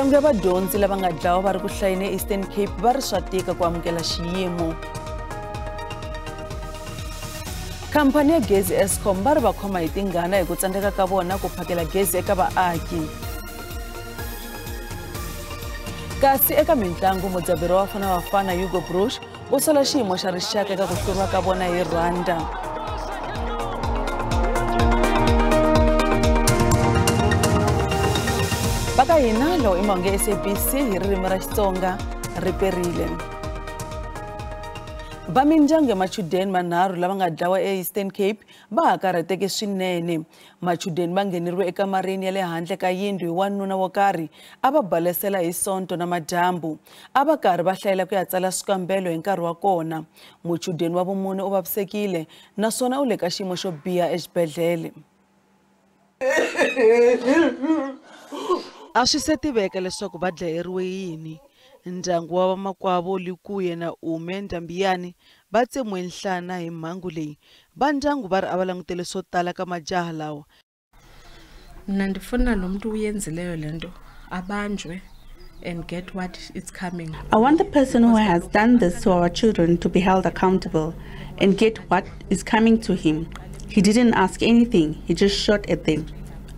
Mindyangu ya vadyondzi lava nga dlawa va ri ku hlayeni Eastern Cape va ri swa tika ku amukela xiyimo. Khamphani ya gezi Eskom va ri va khoma hi tingana hi ku tsandzeka ka vona ku phakela gezi eka vaaki. Kasi eka mintlangu mudzaberi wa Bafana Bafana Hugo Broos u sola xiyimo xa rixaka eka ku hluriwa ka vona hi Rwanda. Va ka hina lowu i mahungu ya SABC hi ririmi ra Xitsonga ri perile. Va mindyangu ya machudeni manharhu lava nga dlawa eEastern Cape va ha karhateke swinene. Machudeni va ngheneriwe ekamareni ya le handle ka yindlu hi wanuna wo karhi a va balesela hi Sonto na madyambu. A va karhi va hlayela ku ya tsala swikambelo hi nkarhi wa kona. Muchudeni wa vumune u vavisekile naswona u le ka xiyimo xo biha exibedhlele. A swi se tiveka leswaku va dlayeriwe yini. Ndyangu wa vamakwavo Likuye na Ume Ndambiyani va tsemiwe nhlana hi mhangu leyi. Va ndyangu va ri a va langutele swo tala ka majaha lawa. Mna ndifuna lo mntu uyenzileyo le nto abanjwe and get what is coming. I want the person who has done this to our children to be held accountable and get what is coming to him. He didn't ask anything, he just shot at them.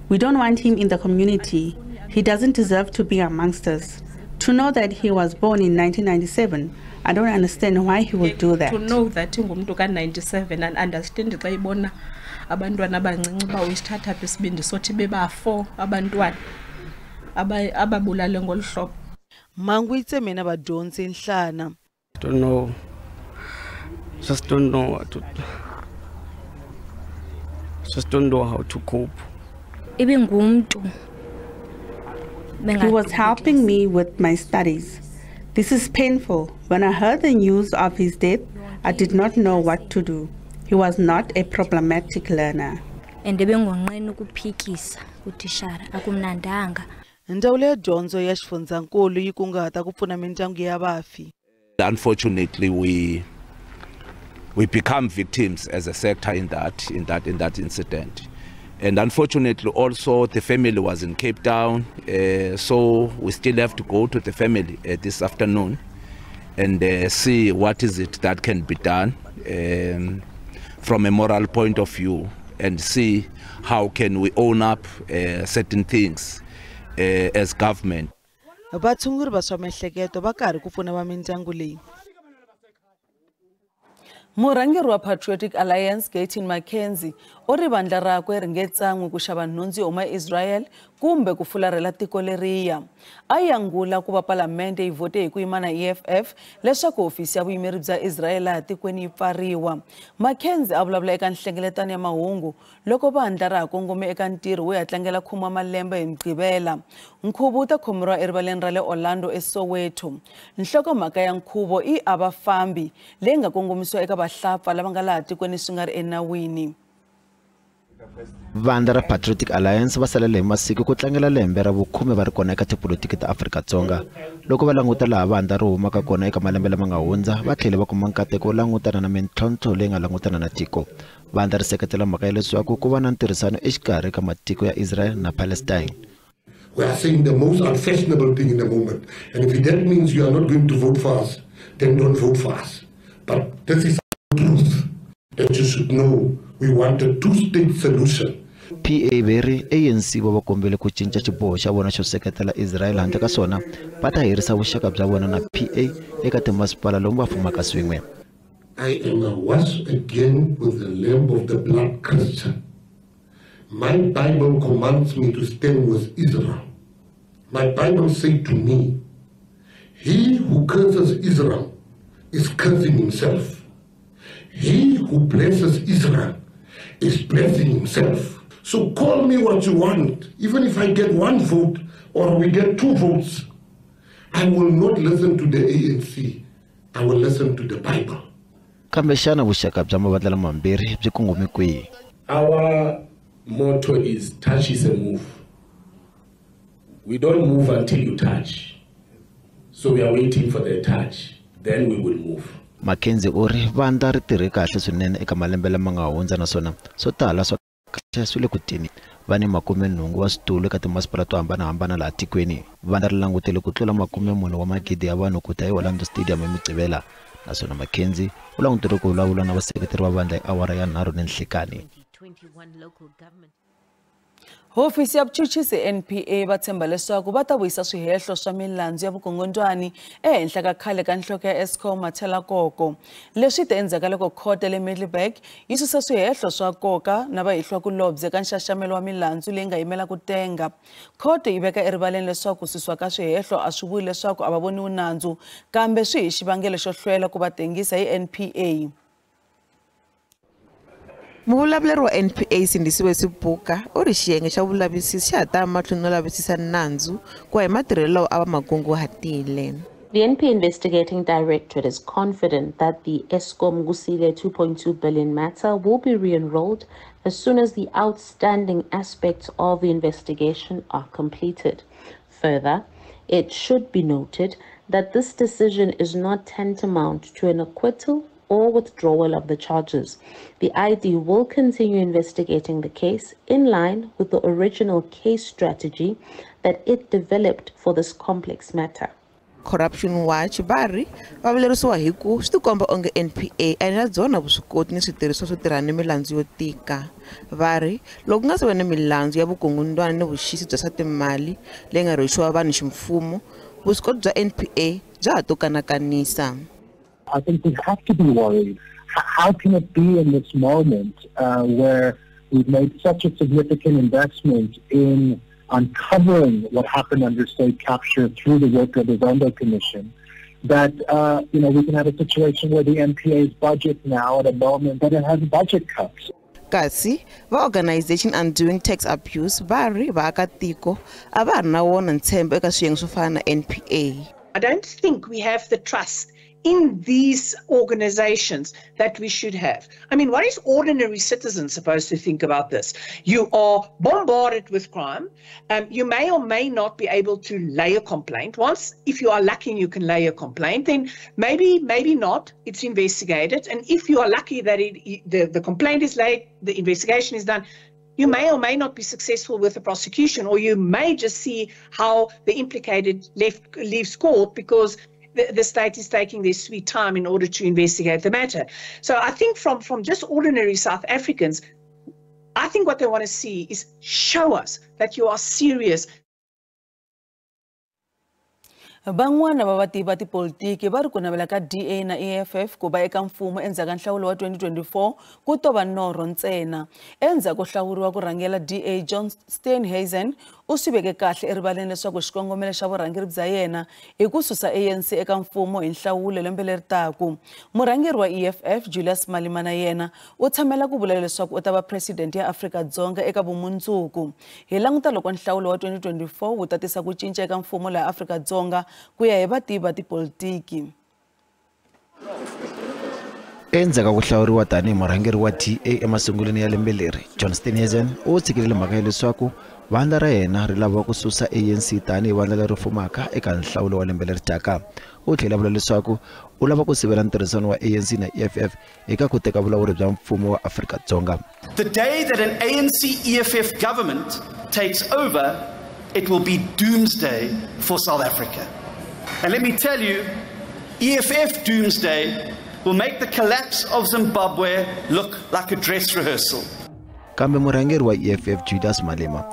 We don't want him in the community. He doesn't deserve to be amongst us. To know that he was born in 1997, I don't understand why he would do that. To know that ingumntu ka-97 and understand xa ibona abantwana abancinci uba uyisithatha phi isibindi sothi beba-4 abantwana ababulale ngolu hlobo. Mhangu yi tseme na vadyondzi nhlana. Don't know. Just don't know what to. Just don't know how to cope. Ibingumntu. He was helping me with my studies. This is painful. When I heard the news of his death, I did not know what to do. He was not a problematic learner. Ndzawulo ya dyondzo ya xifundzankulu yi kunguhata ku pfuna mindyangu ya vafi. Unfortunately, we become victims as a sector in that incident. And unfortunately also the family was in Cape Town, so we still have to go to the family this afternoon and see what is it that can be done from a moral point of view and see how can we own up certain things as government. Vatshunguri va swa miehleketo va karhi ku pfuna va mindyangu leyi. Murhangeri wa Patriotic Alliance Gayton McKenzie u ri vandla rakwe ri nge tsan'wi ku xava nhundzu yo huma eIsrael kumbe ku fularhela tiko leriya. A yangula ku va palamende yi vote hi ku yima na EFF leswaku hofisi ya vuyimeri bya Israel laha tikweni yi pfariwa. McKenzie a vulavula eka nhlengeletano ya mahungu loko vandla ra ha kongome eka ntirho wo ya tlangela 10 wa malembe hi Mugqivela. Nkhuvo wu ta khomeriwa erivaleni ra le Orlando eSoweto. Nhlokomhaka ya nkhuvo i a va fambi leyi nga kongomisiwa eka vahlapfa lava nga laha tikweni swi nga ri enawini. Vandla ra Patriotic Alliance va salele hi masiku ku tlangela lembe ra vukhume va ri kona eka tipolotiki ta Afrika-Dzonga. Loko va languta laha vandla ri humaka kona eka malembe lama nga hundza, va tlhele va kuma nkateko wo langutana na mintlhontlho leyi nga langutana na tiko. Vandla ri seketela mhaka ya leswaku ku va na ntirhisano exikarhi ka matiko ya Israel na Palestine. We are saying the most unfashionable thing in the moment. And if that means you are not going to vote for us, then don't vote for us. But this is the truth that you should know. We want a two-state solution. PA veri ANC va kombele ku cinca xiboho xa vona xo seketela Israel handle ka swona va ta herisa vuxaka bya vona na PA eka timasipala lomu va fumaka swin'we. I am a once again with the lamb of the blood Christian. My Bible commands me to stand with Israel. My Bible says to me, he who curses Israel is cursing himself. He who blesses Israel is blessing himself. So call me what you want. Even if I get one vote or we get 2 votes, I will not listen to the ANC. I will listen to the Bible. Kambe xana vuxaka bya mavandla lamambirhi byi kongome kwihi? Our motto is touch is a move. We don't move until you touch. So we are waiting for the touch. Then we will move. McKenzie u ri vandla ri tirhe kahle swinene eka malembe lama nga hundza naswona swo tala swa Swi le ku teni va ni 80 wa switulu eka timasipala to hambanahambana laha tikweni. Vandla ri langutele ku tlula 40 wa magidi ya vanhu ku ta eOrlando Stadium hi Mugqivela, naswona Mackenzie u langutele ku vulavula na vaseketeri va vandla hi awara ya 3 ninhlikani. Hofisi ya vuchuchisi NPA va tshemba leswaku va ta vuyisa swihehlo swa milandzu ya vukungundwani ehenhla ka khale ka nhloko ya Eskom Matshela Koko. Leswi ta endzhaku ka loko khoto le Middelburg yi susa swihehlo swa nkoka na vahehliwakulobye ka nxaxamelo wa milandzu leyi nga yimela ku tenga. Khoto yi veka erivaleni leswaku ku susiwa ka swihehlo a swi vuli leswaku a va voniwi nandzu, kambe swi hi xivangelo xo hlwela ku va tengisa hi NPA. Muvulavuleri wa NPA Sindisiwe Sibuka u ri xiyenge xa vulavisisi xa ha ta mahlweni no lavisisa nandzu ku ya hi matirhelo lawa a va ma kunguhatile. The NPA Investigating Directorate is confident that the Eskom Kusile 2.2 billion matter will be re-enrolled as soon as the outstanding aspects of the investigation are completed. Further, it should be noted that this decision is not tantamount to an acquittal or withdrawal of the charges. The ID will continue investigating the case in line with the original case strategy that it developed for this complex matter. Corruption Watch va ri va vilerisiwa hi ku swi tikomba onge NPA a yi na byona vuswikoti ni switirhisiwa swo tirhana ni milandzu yo tika. Va ri loko ku nga se va ni milandzu ya vukungundwani ni vuxisi bya swa timali leyi nga rhwexiwa vanhu ximfumo, vuswikoti bya NPA bya ha to kanakanisa. I think we have to be worried. How can it be in this moment where we've made such a significant investment in uncovering what happened under state capture through the work of the Zondo Commission, that we can have a situation where the NPA's budget now at a moment that it has budget cuts. Kasi va Organization Undoing Tax Abuse va ri vaakatiko a va ha ri na wona ntshembo eka swiyenge swo fana na NPA. I don't think we have the trust in these organizations that we should have. I mean, what is ordinary citizens supposed to think about this? You are bombarded with crime. You may or may not be able to lay a complaint. Once, if you are lucky and you can lay a complaint, then maybe, maybe not, it's investigated. And if you are lucky that the complaint is laid, the investigation is done, you may or may not be successful with the prosecution, or you may just see how the implicated leaves court because the state is taking their sweet time in order to investigate the matter. So I think from just ordinary South Africans, I think what they want to see is show us that you are serious. Van'wana va vativi va tipolitiki va ri ku navela ka DA na EFF ku va eka mfumo endzhaku ka nhlawulo wa 2024 ku to va norho ntsena. Endzhaku ko hlawuriwa ku rhangela DA, John Steenhuisen u swi veke kahle erivaleni leswaku xikongomelo xa vurhangeri bya yena i ku susa ANC eka mfumo hi nhlawulo lembe leri taka. Murhangeri wa EFF Julius Malema na yena u tshamela ku vula leswaku u ta va president ya Afrika-Dzonga eka vumundzuku. Hi languta loko nhlawulo wa 2024 wu ta tisa ku cinca eka mfumo laha Afrika-Dzonga ku ya hi vativi va tipolitiki. Endzhaku ka ku hlawuriwa tanihi murhangeri wa DA emasungulweni ya lembe leri, John Steenhuisen u tshikilele mhaka ya leswaku vandla ra yena ri lava ku susa ANC tanihi vandla leri fumaka eka nhlawulo wa lembe leri taka. U tlhela vula leswaku u lava ku sivela ntirhisano wa ANC na EFF eka ku teka vulawuri bya mfumo wa Afrika-Dzonga. The day that an ANC EFF government takes over, it will be doomsday for South Africa. And let me tell you, EFF doomsday will make the collapse of Zimbabwe look like a dress rehearsal. Kambe murhangeri wa EFF Julius Malema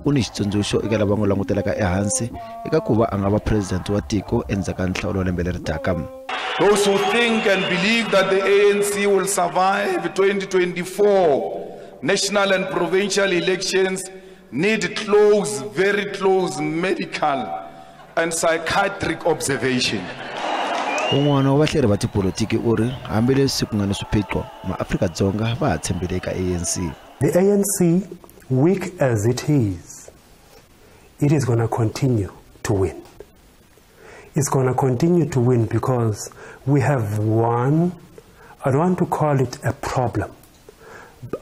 u ni xitsundzuxo eka lava n'wi langutelaka ehansi eka ku va a nga va president wa tiko endzhaku ka nhlawulo wa lembe leri taka. Those who think and believe that the ANC will survive 2024 national and provincial elections need close, very close medical and psychiatric observation. Un'wana wa vahleri va tipolitiki u ri hambileswi ku nga ni swiphiqo, maAfrika-Dzonga va ha tshembele eka ANC. The ANC, weak as it is going to continue to win. It's going to continue to win because we have one, I don't want to call it a problem,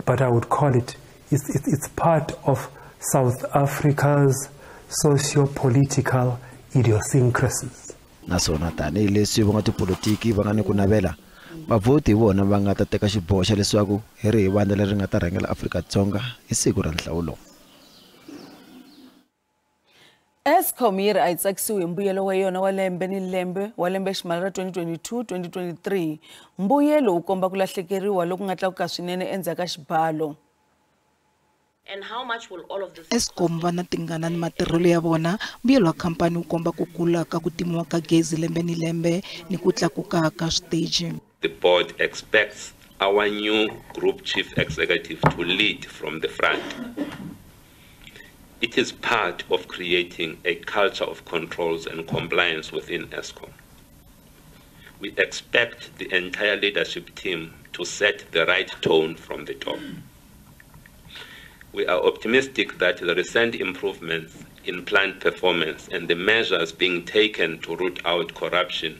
but I would call it, it's part of South Africa's socio-political idiosyncrasies. Naswona tanihileswi van'watipolitiki va nga ni ku navela Vavhoti hi vona va nga ta teka xiboho xa leswaku hi rihi vandla leri nga ta rhangela Afrika-Dzonga hi siku ra nhlawulo. Eskom yi ri a yi tsakisiwi hi mbuyelo wa yona wa lembe ni lembe wa lembe ximali ra 2022-2023. Mbuyelo wu komba ku lahlekeriwa loku nga tlakuka swinene endzhaku ka xibalo. Eskom va na tingana ni matirhelo ya vona. Mbuyelo wa khampani wu komba ku kula ka ku timiwa ka gezi lembe ni lembe ni ku tlakuka ka switeji. The board expects our new group chief executive to lead from the front. It is part of creating a culture of controls and compliance within Eskom. We expect the entire leadership team to set the right tone from the top. We are optimistic that the recent improvements in plant performance and the measures being taken to root out corruption.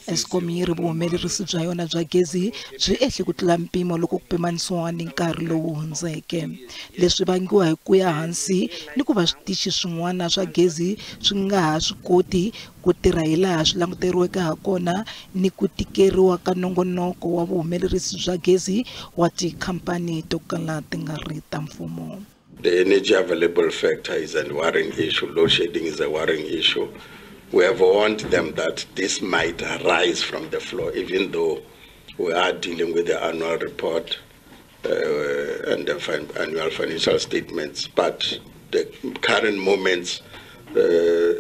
Eskom yi ri vuhumelerisi bya yona bya gezi byi ehle ku tlula mpimo loko ku pimanisiwa ni nkarhi lowu hundzeke. Leswi vangiwa hi ku ya hansi ni ku va switichi swin'wana swa gezi swi nga ha swi koti ku tirha hilaha swi languteriweke hakona ni ku tikeriwa ka nongonoko wa vuhumelerisi bya gezi wa tikhampani to kala ti nga ri ta mfumo. The energy available factor is a worrying issue. Load shedding is a worrying issue. We have warned them that this might arise from the floor, even though we are dealing with the annual report and the annual financial statements. But the current moments,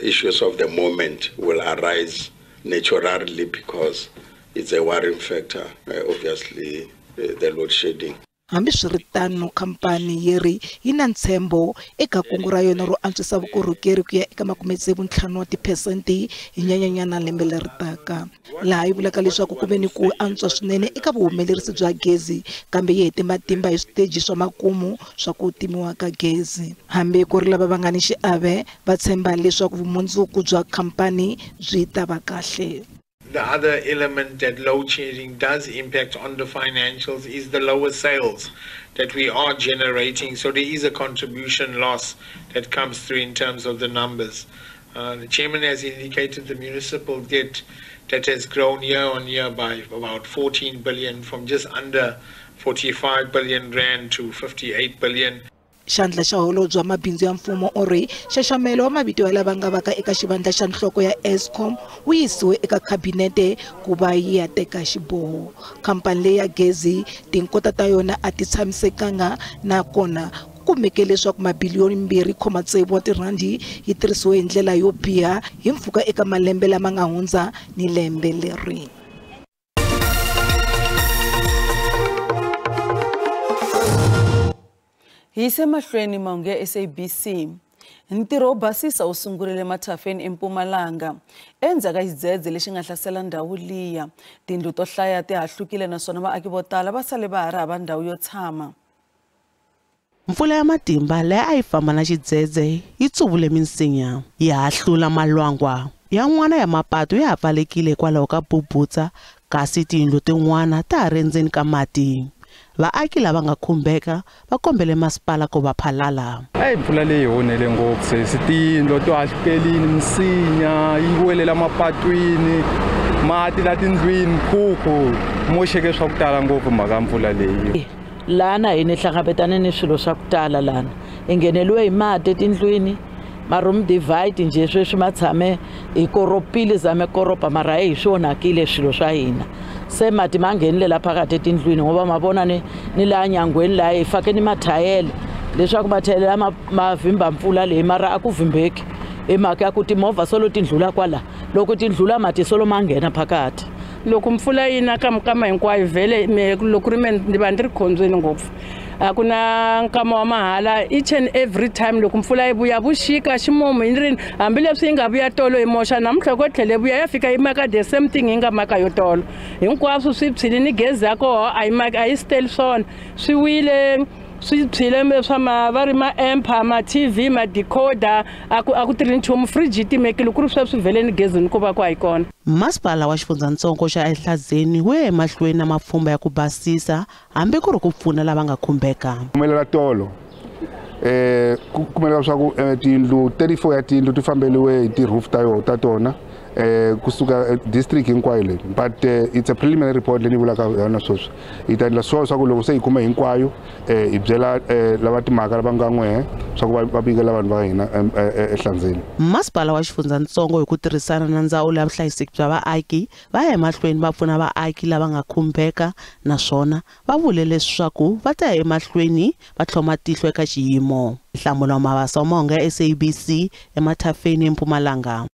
issues of the moment will arise naturally because it's a worrying factor, obviously, the load shedding. Hambiswiritano, khampani yi ri yi na ntshembo eka kungu ra yona ro antswisa vukorhokeri ku ya eka 65 wa tiphesente hi Nyenyanyana lembe leri taka, laha yi vulaka leswaku ku ve ni ku antswa swinene eka vuhumelerisi bya gezi, kambe yi hete matimba hi switeji swa makumu swa ku timiwa ka gezi. Hambi ku ri lava va nga ni xiave va tshemba leswaku vumundzuku bya khampani byi ta va kahle. The other element that load shedding does impact on the financials is the lower sales that we are generating. So there is a contribution loss that comes through in terms of the numbers. The chairman has indicated the municipal debt that has grown year on year by about 14 billion from just under 45 billion rand to 58 billion. Xandla xa holobye wa mabindzu ya mfumo u ri nxaxamelo wa mavito ya lava nga vaka eka xivandla xa nhloko ya Eskom wu yisiwe eka khabinete ku va yi ya teka xiboho. Khampani leyi ya gezi tinkota ta yona a ti tshamisekanga nakona ku kumeke leswaku mabiliyoni 2.6 wa tirhandi yi tirhisiwe hi ndlela yo biha hi mpfhuka eka malembe lama nga hundza ni lembe leri. Hi yise mahlweni mahungu ya SABC. Ntirho wo basisa wu sungurile mathafeni eMpumalanga endzhaku ka xidzedze lexi nga hlasela ndhawu liya. Tindlu to hlaya ti hahlukile naswona vaaki vo tala va sale va ha ri hava ndhawu yo tshama. Mpfula ya matimba leyi a yi famba na xidzedze yi tsuvule minsinya, yi hahlula malwangwa. Yan'wana ya mapatu ya ha pfalekile hikwalaho ka bubutsa, kasi tiyindlu tin'wana ta ha ri endzeni ka mati. Vaaki lava nga khumbeka va kombele masipala ku va phalala. Mpfula leyi onhele ngopfu sesi, tiyindlu to hahlukelini, misinya yi welela mapatwini, mati la tindlwini, mikhukhu moxeke swa ku tala ngopfu mhaka mpfula leyi. Lana hi ni hlangabetane ni swilo swa ku tala lana. Hi ngheneliwe hi mati etindlwini, ma-room divide nje sweswi ma tshame hi koropile zame koropa mara hi swi onhakile swilo swa hina. Se mati ma nghenile la phakathi etindlwini ngoba ma vona ni laha nyangweni laha hi fake ni mathayele leswaku mathayele lama ma vhimba mpfula leyi mara a ku vhimbeki hi mhaka ya ku timovha solo ti ndlula kwala, loko ti ndlula mati solo ma nghena phakathi. Loko mpfula yi na ka mikama hinkwayo vhele loko ri me ni va ni ri khombyeni ngopfu. A ku na nkama wa mahala each and every time loko mpfula yi vuya vuxika ximumu hi rini hambileswi yi nga vuya tolo hi moxa namuntlha ko tlhele vuya ya fika yi maka the same thing yi nga maka yo tolo hinkwaswo swi tshwile ni gezi ya koho a yi maka a yi swi swona swi wile swi tshwile swa ma va ri ma-amp ma TV ma decoder a ku tirhi nchumu fridge yi timekile ku ri sweswi vhele ni gezi ni ku va ku a yi kona. Masipala wa xifundzatsongo xa Ehlanzeni wu ya emahlweni na mapfhumba ya ku basisa hambi ku ri ku pfuna lava nga khumbeka. Humelela tolo ku kumeka leswaku tiyindlu 34 ya tiyindlu ti fambeliwe hi ti-roof ta yona ta tona Kusuka district hinkwayo leyi, but it's a preliminary report leyi ni vulaka yona sweswi. Hi ta endla swona swa ku loko se hi kume hinkwayo hi byela lava timhaka lava nga n'wehe swa ku va vikela vanhu va hina ehlandzeni. Masipala wa xifundzatsongo hi ku tirhisana na ndzawulo ya vuhlayiseki bya vaaki va ya emahlweni va pfuna vaaki lava nga khumbeka, naswona va vule leswaku va ta ya emahlweni va tlhoma tihlo eka xiyimo. Nhlamulo Mabasa, Monga, SABC, eMathafeni, eMpumalanga.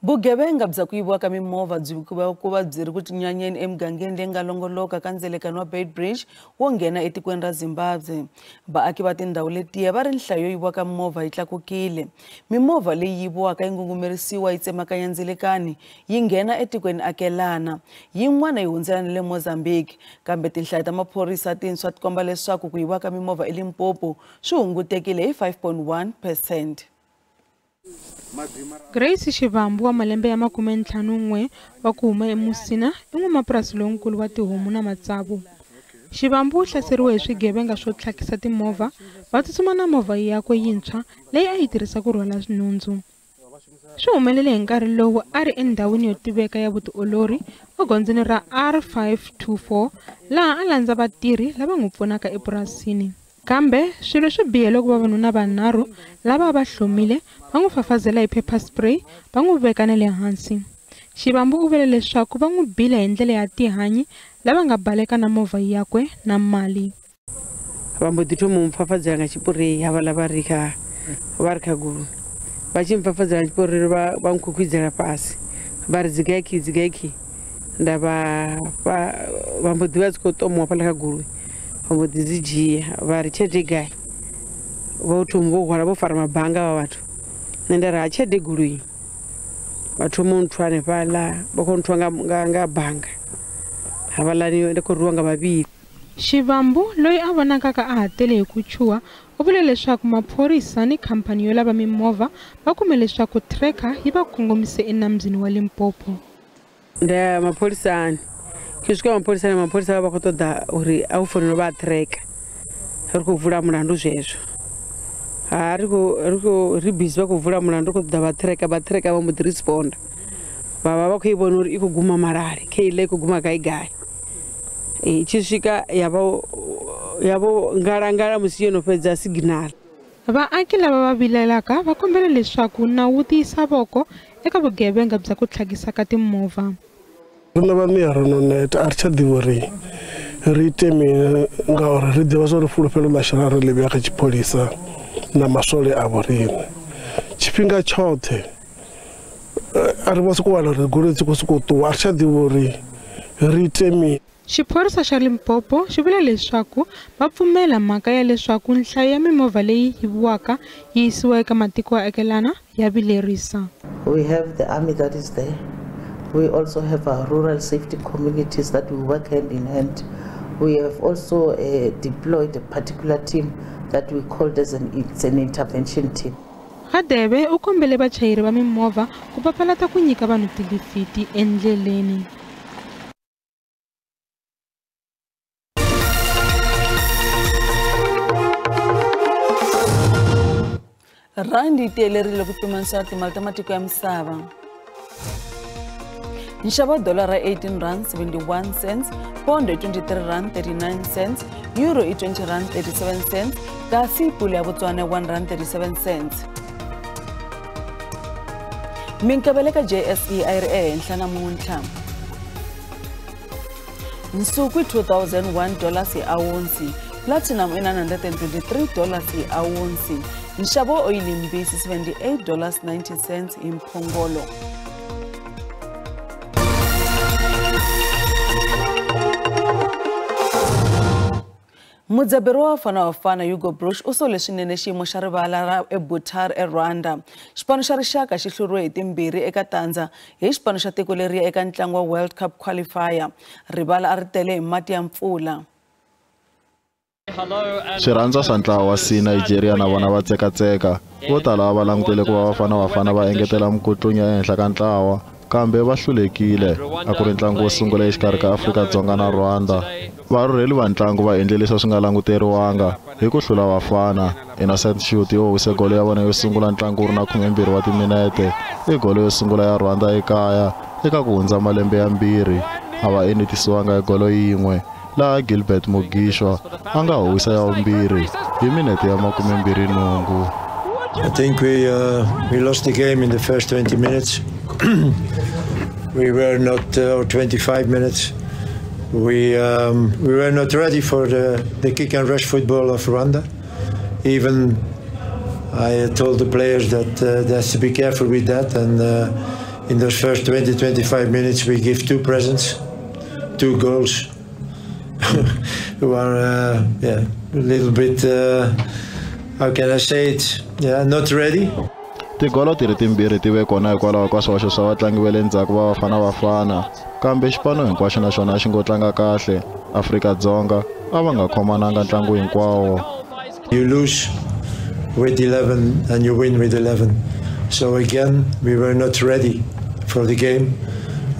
Vugevenga bya ku yiviwa ka mimovha byi ku va byi ri ku tinyanyeni emugangeni leyi nga longoloka ka ndzelekano wa Beitbridge wo nghena etikweni ra Zimbabwe. Vaaki va tindhawu letiya va ri nhlayo yo yiviwa ka mimovha yi tlakukile. Mimovha leyi yiviwaka yi ngungumerisiwa yi tsemakanya ndzelekani yi nghena etikweni akelana, yin'wana yi hundzela na le Mozambique. Kambe tinhlayo ta maphorisa tintshwa ti komba leswaku ku yiviwa ka mimovha eLimpopo swi hungutekile hi 5.1%. Grace Shivambu wa malembe ya 51 wa ku huma eMusina i n'wamapurasi lonkulu wa tihomu na matsavu. Shivambu u hlaseriwe hi swigevenga swo tlhakisa timovha va tsutsuma na movha yakwe yintshwa leyi a yi tirhisa ku rhwala nhundzu. Swi humelele hi nkarhi lowu a ri endhawini yo tiveka ya vutiolori egondzweni ra R524 laha a landza vatirhi lava n'wi pfunaka epurasini. Kambe swilo swi bihe loko vavanuna vanharhu lava va hlomile va n'wi fafazela hi pepper spray va n'wi veka na le hansi. Shivambu u vule leswaku va n'wi bile hi ndlela ya tihanyi lava nga baleka na movha yakwe na mali. Va mbo ḓi thoma u mpfafadzela nga tshipurei havhaḽa vha ri kha goloi. Vha tshi mpfafadzela nga tshipurei vha nkhukhudzela fhasi vha ri dzigaikhi dzigaikhi, nda vha vha mbo ḓi vha dzi khou tomiwa fhaḽa kha goloi. Vha mbo ḓi dzi dzhia vha ri tshelede gai, vho thoma vho hwala vho fara mabanga vha vhathu. Nṋe nda ri ha tshelede goloi, vha thoma u nthwa hanefhaḽa vha khou nthwa nga banga havhaḽani ndi khou rwiwa nga vhavhili. Shivambu loyi a vonakaka a ha tele hi ku chuha u vule leswaku maphorisa ni khampani yo lava mimovha va kume leswaku tracker yi va kongomise enambyini wa Limpopo. Nda ya mapholisani, tshi swika mapholisani, mapholisa vha khou ṱoḓa uri a u founela vha tracker ri khou vula mulandu zwezwo. Ha ri khou ri busy vha khou vula mulandu khou ṱoḓa vha tracker, vha tracker vha mbo ḓi responda. Vha vha khou i vhona uri i khou guma Malale, kheiḽa i khou guma gai gai. Tshi swika ya vho ngalangala musi yo no fhedza signal. Vaaki lava va vilelaka va kombela leswaku nawu wu tiyisa voko eka vugevenga bya ku tlhakisa ka timovha. Rina vha mia ro no neta a ri tsha ḓivha uri ri ite mini ngauri ri ḓivha zwa uri fulufhelo ḽashu ra ri ḽi vhea kha tshipholisa na maswole a vho riṋe. Tshifhinga tshoṱhe a ri vho sokou wana uri goloi dzi khou sokou ṱuwa, a ri tsha ḓivha uri ri ite mini. Xiphorisa xa Limpopo xi vula leswaku va pfumela mhaka ya leswaku nhlayo ya mimovha leyi yiviwaka yi yisiwa eka matiko ya akelana ya vilerisa. We have the army that is there. We also have our rural safety communities that we work hand in hand. We have also deployed a particular team that we called as an intervention team. Radebe u kombele vachayeri va mimovha ku papalata ku nyika vanhu tilifiti endleleni. Randi yi tiyelerile ku pimanisiwa timali ta matiko ya misava. Nxavo wa dolara R18.71, pondo i R23.39, euro i R20.37, kasi pula ya Botswana R1.37. Minkavelo ka JSE a yi ri ehenhla namuntlha. Nsuku i $2,001 hi awunsi, platinum i $923 hi awunsi. Nxavo wa oyili mbisi $78.90 hi mphongolo. Mudzaberi wa Bafana Bafana Hugo Broos u sole swinene xiyimo xa rivala ra eButare eRwanda. Xipano xa rixaka xi hluriwe hi 2-0 hi xipano xa tiko leriya eka ntlangu wa World Cup qualifier. Rivala a ri tele hi mati ya mpfula. Swirhandza swa ntlawa wa C Nigeria na vona va tsekatseka. Vo tala va langutele ku va Bafana Bafana va engetela mikutlunya ehenhla ka ntlawa, kambe va hlulekile. A ku ri ntlangu wo sungula exikarhi ka Afrika-Dzonga na Rwanda. Varhurheli va ntlangu va endle leswi a swi nga languteriwanga hi ku hlula Bafana. Innocent Nshuti u howise golo ya vona yo sungula ntlangu wu ri na 12 wa timinete. I golo yo sungula ya Rwanda ekaya eka ku hundza malembe yambirhi. A va enetisiwanga hi golo yin'we, laha Gilbert Mugisha a nga howisa ya vumbirhi hi minete ya 28. I think we lost the game in the first 20 minutes. We were not, or 25 minutes. We were not ready for the kick and rush football of Rwanda. Even I told the players that they have to be careful with that. And in those first 20-25 minutes, we give 2 presents, 2 goals, who are a little bit. How can I say it? Yeah, not ready. Tigolo ti ri timbirhi ti ve kona hikwalaho ka swihoxo swa vatlangi va le ndzhaku va Bafana Bafana, kambe xipano hinkwaxo na xona a xi ngo tlanga kahle. Afrika-Dzonga a va nga khomananga ntlangu hinkwawo. You lose with 11 and you win with 11. So again, we were not ready for the game.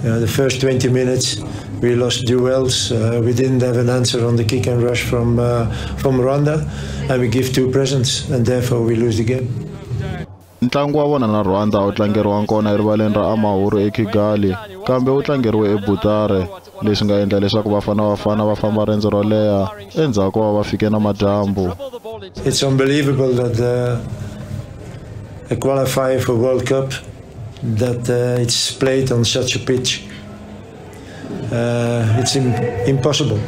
The first 20 minutes, we lost duels. We didn't have an answer on the kick and rush from Rwanda, and we give 2 presents, and therefore we lose the game. Ntlangu wa vona na Rwanda a wu tlangeriwanga kona erivaleni ra Amahoro eKigali, kambe wu tlangeriwe eButare, leswi nga endla leswaku Bafana Bafana va famba rendzo ro leha endzhaku ko va va fike na madyambu. It's unbelievable that a qualifier for World Cup that it's played on such a pitch. It's impossible.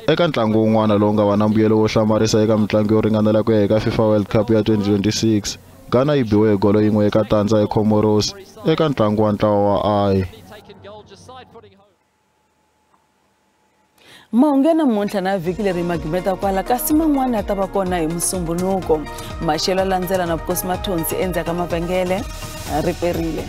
Eka ntlangu wun'wana lowu nga va na mbuyelo wo hlamarisa eka mitlangu yo ringanela ku ya eka FIFA World Cup ya 2026, Ghana yi biwe hi golo yin'we eka tandza eComoros eka ntlangu wa ntlawa wa I. Mahungu ya namuntlha na vhiki leri magimeta kwala, kasi man'wana ya ta va kona hi Musumbunuko. Maxelo landzela na Vukosi Mathonsi endzhaku ka mavhengele ri perile.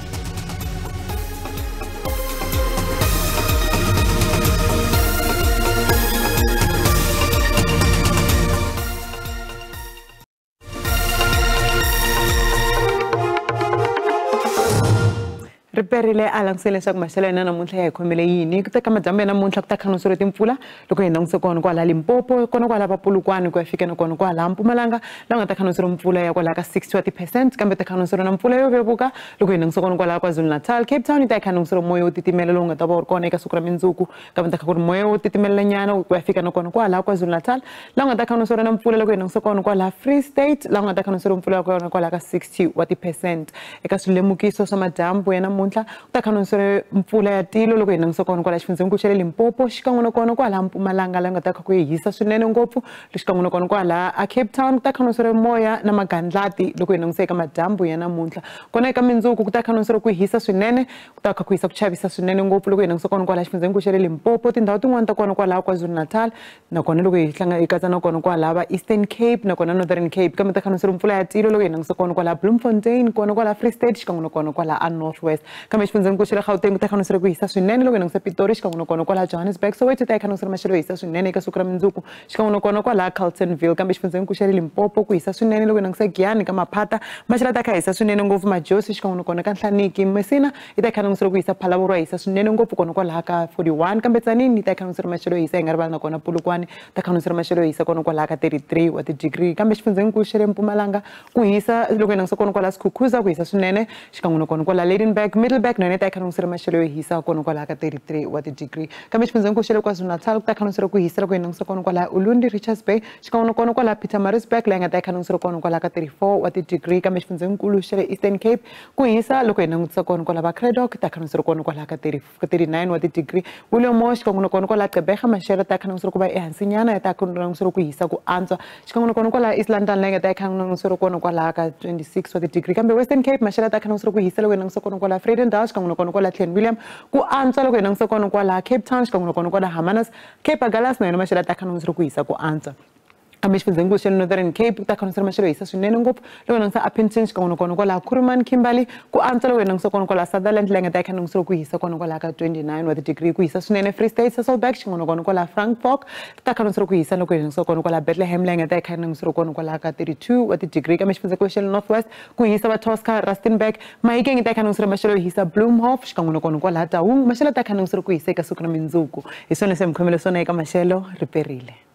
Riperile a langutisele leswaku maxelo ya hina namuntlha ya hi khomele yini. Ku teka madyambu ya namuntlha ku ta khanseriwa timpfula loko hi langutise kona kwala Limpopo, kona kwala Polokwane, ku ya fika na kona kwala Mpumalanga, laha nga ta khanseriwa mpfula ya kwala ka 60% kambe ta khanseriwa na mpfula yo vevuka loko hi langutise kona kwala KwaZulu-Natal. Cape Town yi ta khanseriwa moya wo titimela lowu nga ta va wu ri kona eka siku ra mundzuku, kambe ta kha ku ri moya wo titimela nyana ku ya fika na kona kwala KwaZulu-Natal, laha nga ta khanseriwa na mpfula loko hi langutise kona kwala Free State, laha nga ta khanseriwa mpfula ya kona kwala ka 60%. Eka swilemukiso swa madyambu ya namuntlha ku ta khanseriwa mpfula ya tilo loko hi langutise kona kwala xifundzhenikulu xa le Limpopo, xikan'we na kona kwala Mpumalanga laha nga ta kha ku hisa swinene ngopfu, xikan'we na kona kwala a Cape Town ku ta khanseriwa moya na magandlati loko hi langutise eka madyambu ya namuntlha. Kona eka mindzuku ku ta khanseriwa ku hisa swinene, ku ta kha ku hisa ku chavisa swinene ngopfu loko hi langutise kona kwala xifundzhenikulu xa le Limpopo, tindhawu tin'wana ta kona kwala KwaZulu-Natal, nakona loko hi hlanga hi katsa na kona kwala va Eastern Cape nakona Northern Cape, kambe ta khanseriwa mpfula ya tilo loko hi langutise kona kwala Bloemfontein, kona kwala Free State, xikan'we na kona kwala a North West. Kambe xifundzhenikulu xa le Gauteng ku ta khanseriwa ku hisa swinene loko hi langutise Pitori, xikan'we na kona kwala Johannesburg. Soweto ta khanseriwa maxelo yo hisa swinene eka siku ra mundzuku, xikan'we na kona kwala Carltonville. Kambe xifundzhenikulu xa le Limpopo ku hisa swinene loko hi langutise Giyani ka Maphata, maxelo ta kha hisa swinene ngopfu Majosi, xikan'we na kona ka Nhlaniki. Messina yi ta khanseriwa ku hisa Phalaborwa hisa swinene ngopfu kona kwala ka 41, kambe Tzaneen yi ta khanseriwa maxelo yo hisa hi nga rivali na kona Polokwane ta khanseriwa maxelo yo hisa kona kwala ka 33 wa ti-degree. Kambe xifundzhenikulu xa le Mpumalanga ku hisa loko hi langutise kona kwala Skukuza ku hisa swinene, xikan'we na kona kwala Lydenburg, Middelburg na yona ta khanseriwa maxelo yo hisa kona kwala ka 33 wa ti-degree. Kambe xifundzhenikulu xa le KwaZulu-Natal ku ta khanseriwa ku hisa loko hi langutise kona kwala Ulundi, Richards Bay, xikan'we na kona kwala Pietermaritzburg laha nga ta khanseriwa kona kwala ka 34 wa ti-degree. Kambe xifundzhenikulu xa le Eastern Cape ku hisa loko hi langutise kona kwala va Cradock ta khanseriwa kona kwala ka 39 wa ti-degree. William xikan'we na kona kwala Gqeberha maxelo ta khanseriwa ku va ehansi nyana, ya ta khanseriwa ku hisa ku antswa, xikan'we na kona kwala East London laha nga ta khanseriwa kona kwala ka 26 wa ti-degree. Kambe Western Cape maxelo ta khanseriwa ku hisa loko hi langutise kona kwala Vredendal, xikan'we na kona kwala Clan William ku antswa loko hi langutise kona kwala Cape Town, xikan'we na kona kwala Hermanus, Cape Agulhas na yona maxelo ta khanseriwa ku hisa ku antswa. Kambe xifundzankulu xa Northern Cape ku ta kha maxelo hisa swinene ngopfu loko langutisa Upington xikan'we na kona kwalaha Kuruman Kimberley ku antswa loko hi langutisa kona kwalaha Sutherland leyi nga ta yi kha langutisiwa ku hisa kona kwalaha ka 29 wa ti-degree ku hisa swinene Free State Sasolburg xikan'we na kona kwalaha Frankfort ku ta kha langutisiwa ku hisa loko hi langutisa kona kwalaha Bethlehem leyi nga ta yi kha langutisiwa kona kwalaha ka 32 wa ti-degree kambe xifundzankulu xa North West ku hisa va Tosca Rustenburg Mahikeng yi ta yi kha langutisiwa maxelo yo hisa Bloemhof xikan'we na kona kwalaha Taung maxelo ta kha langutisiwa ku hisa eka siku ra mundzuku hi swona se mi khomele swona eka maxelo ri perile.